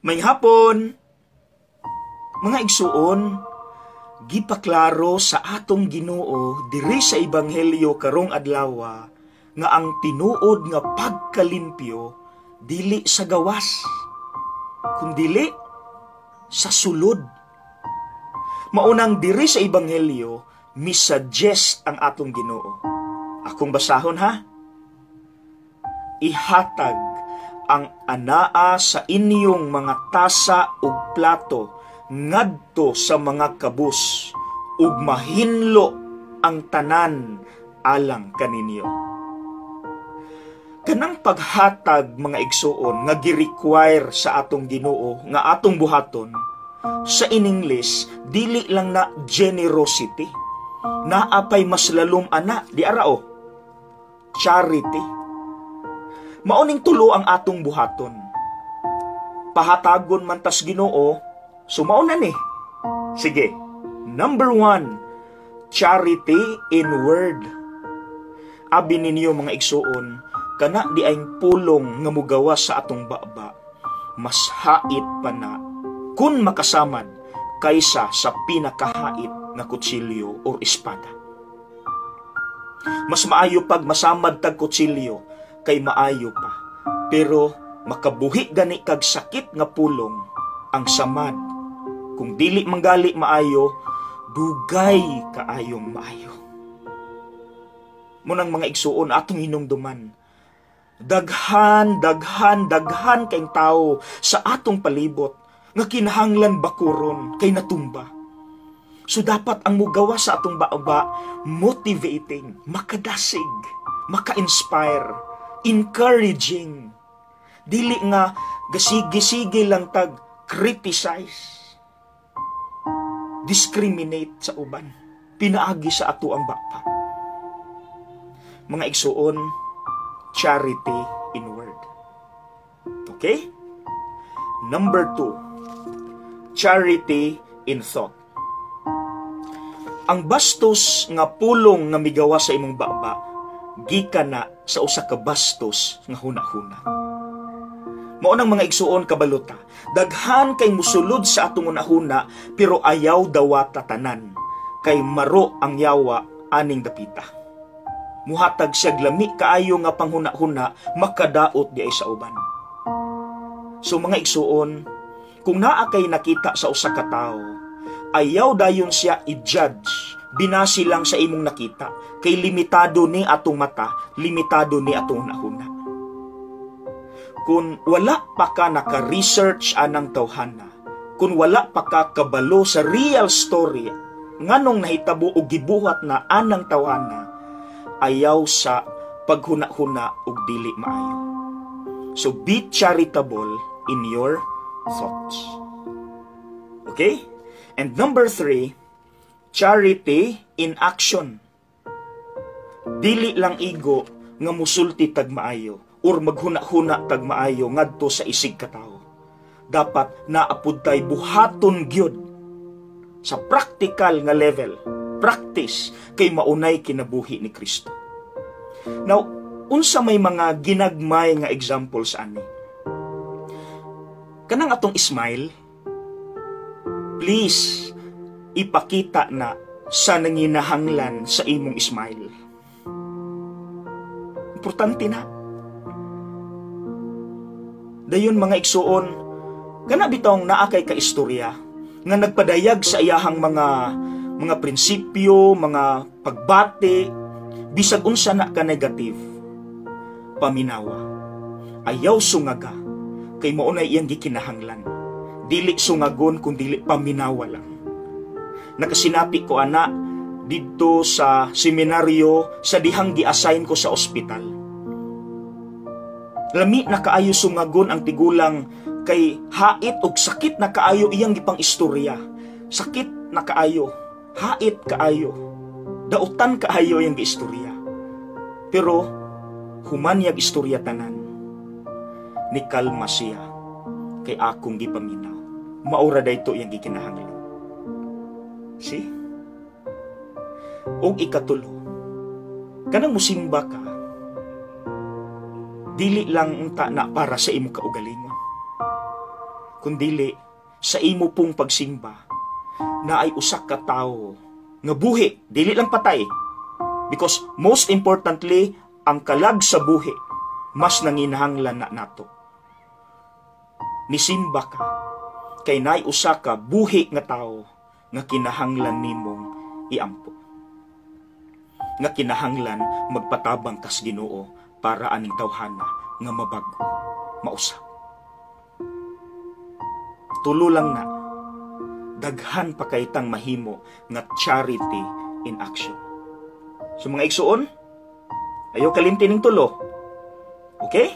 Maayong hapon. Mga igsuon, gipaklaro sa atong Ginoo diri sa Ebanghelyo karong adlaw nga ang tinuod nga pagkalimpyo dili sa gawas, kundili sa sulod. Maunang diri sa Ebanghelyo, misuggest ang atong Ginoo. Akong basahon, ha. "Ihatag ang anaa sa inyong mga tasa ug plato ngadto sa mga kabus ug mahinlo ang tanan alang kaninyo." Kanang paghatag, mga igsuon, nga gi-require sa atong Ginoo nga atong buhaton, sa in English dili lang na generosity. Naapay mas lalom ana di arao. Charity. Mauning tulo ang atong buhaton. Pahatagon man tas Ginoo, so mao na ni. Sige. Number 1, charity in word. Abi ninyo, mga igsuon, kana di ay pulong nga mugawa sa atong baba, mas hait pa na kung makasamad kaysa sa pinakahait nga kutsilyo or espada. Mas maayo pag masamad tag kutsilyo kay maayo pa. Pero makabuhi gani kag sakit nga pulong, ang samad kung dili manggali maayo, dugay kaayong maayo. Munang mga igsuon, atong hinumduman, daghan, daghan, daghan kay tao sa atong palibot nga kinahanglan bakuron kay natumba. So dapat ang mugawa sa atong baba, motivating, makadasig, maka-inspire, encouraging. Dili nga gasigi-sige lang tag criticize, discriminate sa uban. Pinaagi sa ato ang baba. Mga igsuon, charity in word. Okay? Number 2, charity in thought. Ang bastos nga pulong nga migawa sa imong baba, gikan na sa usa ka bastos nga hunahuna. Mao nang, mga igsuon, kabalota, daghan kay musulod sa atong hunahuna pero ayaw dawata tanan kay maro ang yawa aning dapita. Muhatag siya lami kaayo nga panghuna-huna, makadaot di ay sa uban. So mga igsuon, kung naa kay nakita sa usa ka tawo, ayaw dayon siya i-judge binasi lang sa imong nakita kay limitado ni atong mata, limitado ni atong hunahuna. Kung wala pa ka naka-research anang tawhana, kung wala pa ka kabalo sa real story nganong nahitabo o gibuhat na anang tawhana, ayaw sa paghuna-huna og dili maayo. So be charitable in your thoughts. Okay? And number 3, charity in action. Dili lang igo nga musulti tag maayo or maghuna-huna tag maayo ngadto sa isig katawo. Dapat naapud tay buhaton gyud sa practical nga level, practice, kay maunay kinabuhi ni Kristo. Now, unsa may mga ginagmay nga examples ani? Kanang atong smile, please ipakita na sa nanginahanglan sa imong smile. Importante na. Dayon, mga igsuon, kana bitong naa kay ka istorya nga nagpadayag sa iyahang mga prinsipyo, mga pagbati, bisag unsa na ka negative. Paminawa. Ayaw sungaga kay mao na iyang gikinahanglan. Dili sungagon kun dili paminawa lang. Nakasinati ko ana didto sa seminaryo sa dihang gi-assign ko sa ospital. Lami na kaayo sungagon ang tigulang kay hait og sakit na kaayo iyang gipang istorya. Sakit na kaayo, hait kaayo, dautan kaayo iyang giistorya. Pero human niyag istorya tanan, ni kalma siya kay akong gipaminaw. Maura dayto iyang gikinahanglan. See? Og ikatulo, kanang musimba ka, dili lang unta na para sa imong kaugalingon. Kundili sa imo pong pagsimba na ay usa ka tawo nga buhi, dili lang patay. Because most importantly, ang kalag sa buhi mas nanginahanglan na nato. Nisimba ka kay naay usa ka buhi nga tawo nga kinahanglan nimong iampo, nga kinahanglan magpatabang kas Ginoo para aning tawhana nga mabago, mausab. Tulo lang na. Daghan pa kay tang mahimo nga charity in action. So mga igsuon, ayaw kalimti ning tulo. Okay?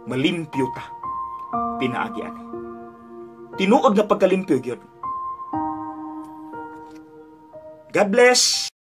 Malimpyo ta pinaagi ani. Tinuod nga pagkalimpyo gyud. God bless.